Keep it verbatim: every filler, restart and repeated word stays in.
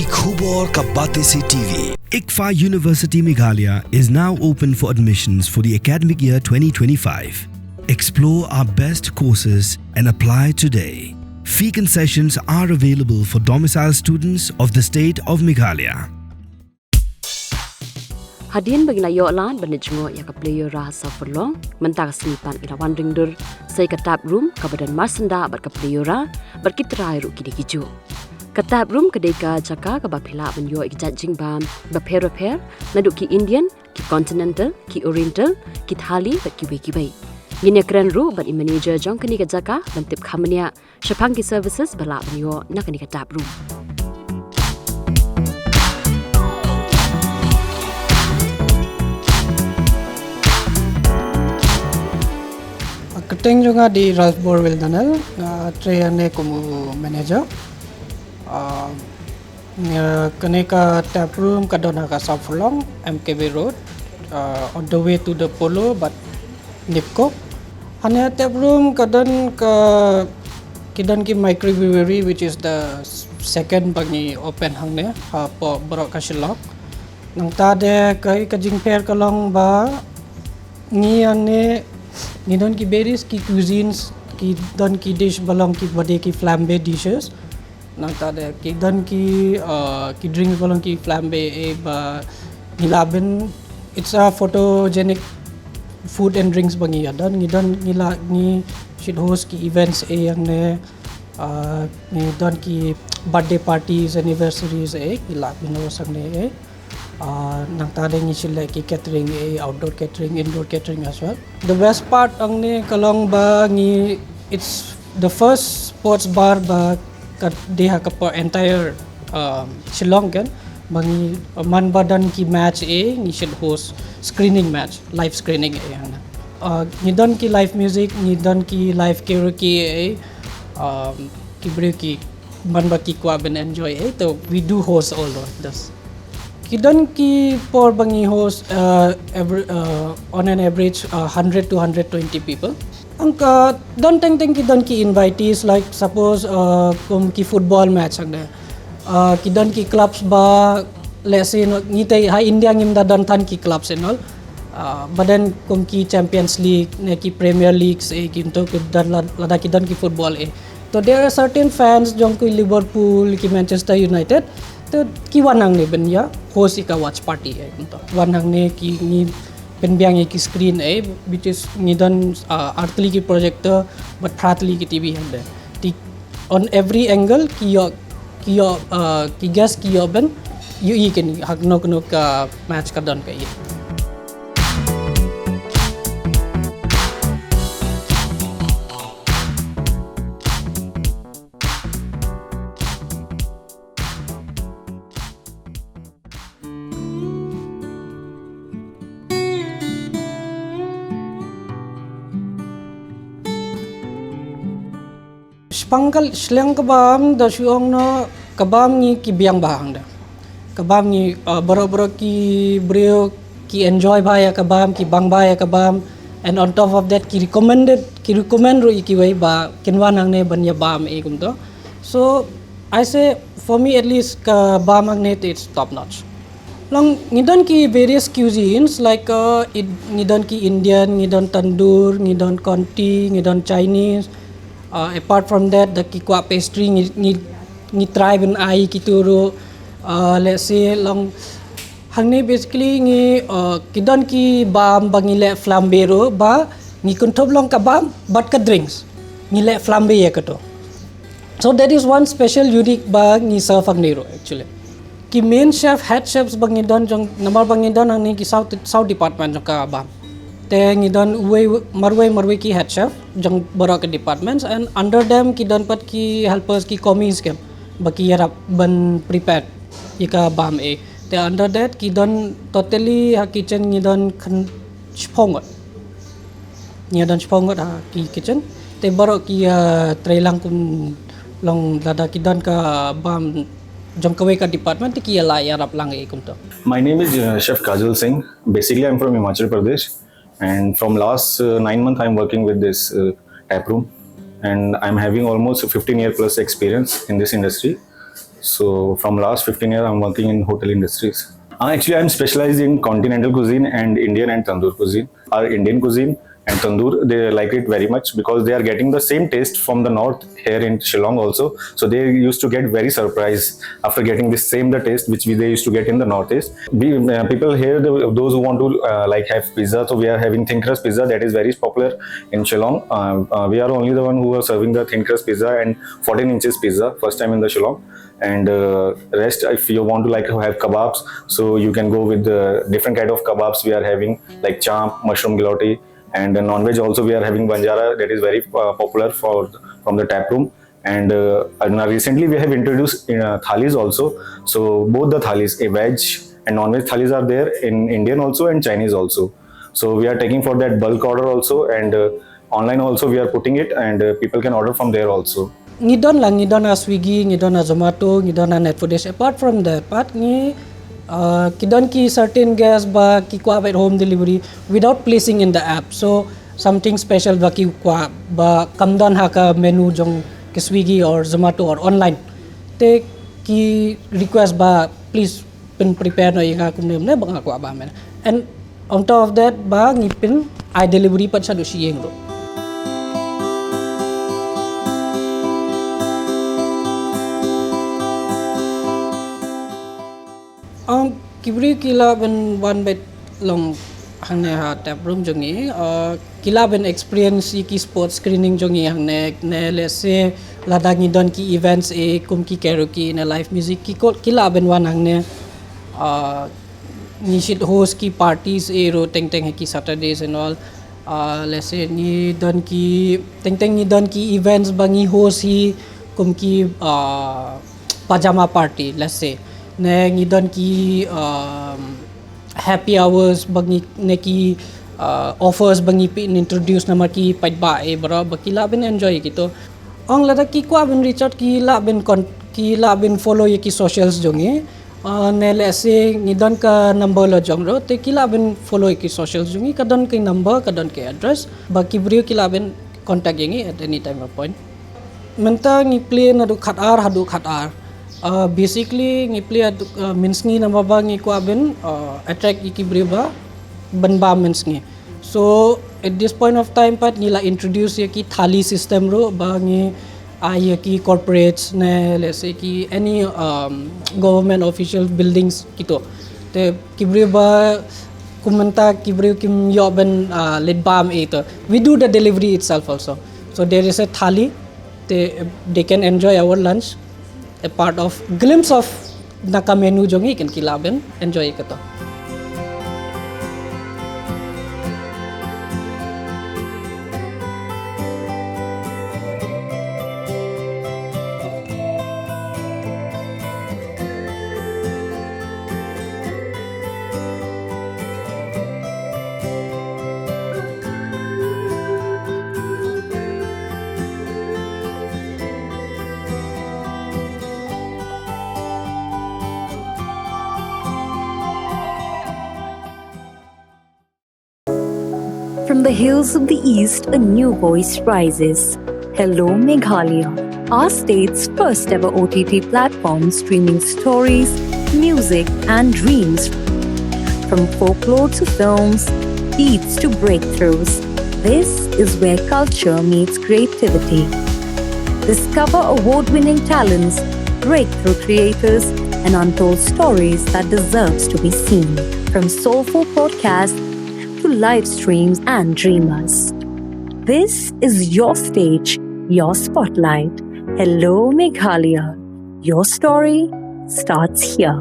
Khubor ka Batesi T V. ICFAI University Meghalaya is now open for admissions for the academic year twenty twenty-five. Explore our best courses and apply today. Fee concessions are available for domicile students of the state of Meghalaya. Hadien ba ngi la ïoh lad ban leit jngoh ïa ka Playura ha Sawpharlong, mynta ka sngi pat ngi la wan ring dur sa ïa ka tap room kaba don marsyndah bad ka Playura bad ki trai ruh ki dei kijuh. Ka tap room ka dei ka jaka kaba phi lah ban ïoh ïa ki jait jingbam bapher bapher, naduh ki Indian, ki Continental, ki Oriental, ki Thali bad kiwei kiwei. Ngin ïakren ruh bad i manager jong kane ka jaka ban tip kham bniah shaphang ki services ba lah ban ïoh na kane ka tap room. Kyrteng jong nga dei Ralph Borwell Danel, nga trei hangne kum u manager. Ah, nga, kane ka tap room ka don ha ka Sawpharlong, M K B Road, ah, on the way to the Polo bad NEEPCO. Hangne tap room ka don ka, ki don ki microbrewery, which is the s-, second ba ngi open hangne hapoh baroh ka Shillong. Nangta de ka, ka jingpher ka long ba ngi hangne ngi don ki various ki cuisines, ki don ki dish ba long ki, ba dei ki flambe dishes. Nangta de ki don ki, uh, ki drinks ba long ki flambe, eh, ba ngi lah ban, it's a photogenic food and drinks ba ngi ïa don. Ngi don, ngi lah, ngi shu host ki events, eh, hangne, uh, ngi don ki birthday parties, anniversaries, eh, ngi lah ban host hangne, eh. Uh, nangta de ngi shu leh ki catering, eh, outdoor catering, indoor catering as well. The best part hangne ka long ba ngi, it's the first sports bar ba ka dei ha ka por entire, um, Shillong kan. Ba ngi, man ba don ki match, eh, ngi shu host screening match, live screening, eh, hangne. Uh, ngi don ki live music, ngi don ki live karaoke, eh, um, ki briew ki man ba ki kwah ban enjoy, eh, to we do host all of those. Ki don ki por ba ngi host, uh, every, uh, on an average, uh, hundred to hundred twenty people. Hangta don teng teng ki don ki invitees, like suppose, uh, kum ki football match hangne. Uh, ki don ki clubs ba, let's say, no, ngi te ha India ngim da don than ki clubs and all. Uh, but then kum ki Champions League ne ki Premier Leagues, eh, ki untuk ki don la-, lada ki don ki football, eh. To there are certain fans jong ki Liverpool, ki Manchester United. To ki wan hangne ban ïa host ïa ka watch party, eh, kumto. Wan hangne ki, ngi pynbiang ïa ki screen, eh, which is ngi don, uh, artylli ki projector bad phratlli ki T V hangne. Te on every angle ki ïoh, ki ïoh, uh, ki guest ki ïoh ban ïohi kine ha kano kano ka match ka don ka ïa. Shaphang ka shleng ka bam, da shu ong noh, ka bam ngi ki biang bha hangne. Ka bam ngi, uh, baroh baroh ki briew ki enjoy bha ïa ka bam, ki bang bha ïa ka bam, and on top of that ki recommended, ki recommend ruh ïa kiwei ba kin wan hangne ban ïa bam, eh, kumto. So I say, for me at least, ka bam hangne te it's top notch. Long ngi don ki various cuisines, like, uh, it, ngi don ki Indian, ngi don tandoor, ngi don Conti, ngi don Chinese. Uh, apart from that, da ki kwah pastry ngi, ngi, ngi try ban ai kito ruh. Uh, let's say long hangne basically ngi, uh, ki don ki bam ba ngi leh flambe ruh, ba ngi kynthup long ka bam bad ka drinks. Ngi leh flambe ïa kato. So that is one special unique ba ngi serve hangne ruh actually. Ki main chef, head chefs ba ngi don jong, namar ba ngi don hangne ki saw, saw department jong ka bam. Te ngi don uwei, marwei marwei ki head chef jong baroh ka departments, and under them ki don pat ki helpers, ki commis, ki ba ki ïarap ban prepare ïa ka bam, eh. Te under that ki don totally ha kitchen ngi don khyndai, shiphew ngut. Ngi don shiphew ngut ha ki kitchen. Te baroh ki, uh, trei lang kum long lada ki don ka bam jong kawei ka department te ki ïa la ïarap lang, eh, kumto. My name is, uh, Chef Kajal Singh. Basically, I'm from Himachal Pradesh, and from last, uh, nine months, I'm working with this, uh, tap room, and I'm having almost fifteen year plus experience in this industry. So from last fifteen years, I'm working in hotel industries. Uh, actually, I'm specialized in continental cuisine and Indian and tandoor cuisine. Our Indian cuisine and tandoor, they like it very much because they are getting the same taste from the north here in Shillong also. So they used to get very surprised after getting the same the taste which we, they used to get in the northeast. We, uh, people here, the, those who want to uh, like have pizza, so we are having thin crust pizza that is very popular in Shillong. Uh, uh, we are only the one who are serving the thin crust pizza and fourteen inches pizza first time in the Shillong. And uh, rest, if you want to like have kebabs, so you can go with the different kind of kebabs we are having, like champ, mushroom ghilotti, and uh, non-veg also we are having banjara that is very uh, popular for from the tap room. And uh, and now recently we have introduced uh, thalis also. So both the thalis, a veg and non-veg thalis are there in Indian also and Chinese also. So we are taking for that bulk order also, and uh, online also we are putting it, and uh, people can order from there also. Ngi don la, ngi don ha Swiggy, ngi don ha Zomato, ngi don ha Netfoodish. Apart from that, pat ngi uh, ki don ki certain guests ba ki kwah bad home delivery without placing in the app. So something special ba ki kwah ba kam don ha ka menu jong ki Swiggy or Zomato or online. Te ki request ba please pyn prepare noh ïa nga kumne kumne ba nga kwah ba mynne. And on top of that, ba ngi pyn ai delivery pat shaduh shi ïing ruh. Um, ki briew ki lah ban wan beit long hangne ha tap room jong ngi. Uh, ki lah ban experience ïa ki sports screening jong ngi hangne, ne lehse lada ngi don ki events eh kum ki karaoke ne live music, ki ko, ki lah ban wan hangne. Uh, ngi shait host ki parties eh ruh teng teng ha ki Saturdays and all. Uh, lehse ngi don ki teng teng ngi don ki events ba ngi host hi kum ki uh, pajama party, lehse. Ne ngi don ki um, happy hours ba ngi, ne ki uh, offers ba ngi pyn introduce namar ki paidbah eh baroh ba ki lah ban enjoy kito. Ong lada ki kwah ban reach out, ki lah ban con-, ki lah ban follow ïa ki socials jong ngi. Uh, ne lehse ngi don ka number la jong ruh, te ki lah ban follow ïa ki socials jong ngi, ka don ki number, ka don ki address, ba ki briew ki lah ban contact ïa ngi at any time of point. Mynta ngi play naduh khatar haduh khatar. Uh, basically ngi play haduh, uh, mynsngi namar ba ngi kwah ban uh, attract ïa ki briew ba ban bam mynsngi. So at this point of time pat ngi la introduce ïa ki thali system ruh ba ngi ai ïa ki corporates ne lehse ki any um, government official buildings kito. Te ki briew ba kum mynta ki briew kim ïoh ban uh, leit bam eh to. We do the delivery itself also. So there is a thali. They, they can enjoy our lunch, a part of glimpse of na ka menu jong ngi, kan ki lah ban enjoy kato. From the hills of the East, a new voice rises. Hello, Meghalaya, our state's first ever O T T platform streaming stories, music, and dreams. From folklore to films, beats to breakthroughs, this is where culture meets creativity. Discover award winning talents, breakthrough creators, and untold stories that deserves to be seen. From soulful podcasts to live streams and dreamers. This is your stage, your spotlight. Hello, Meghalaya. Your story starts here.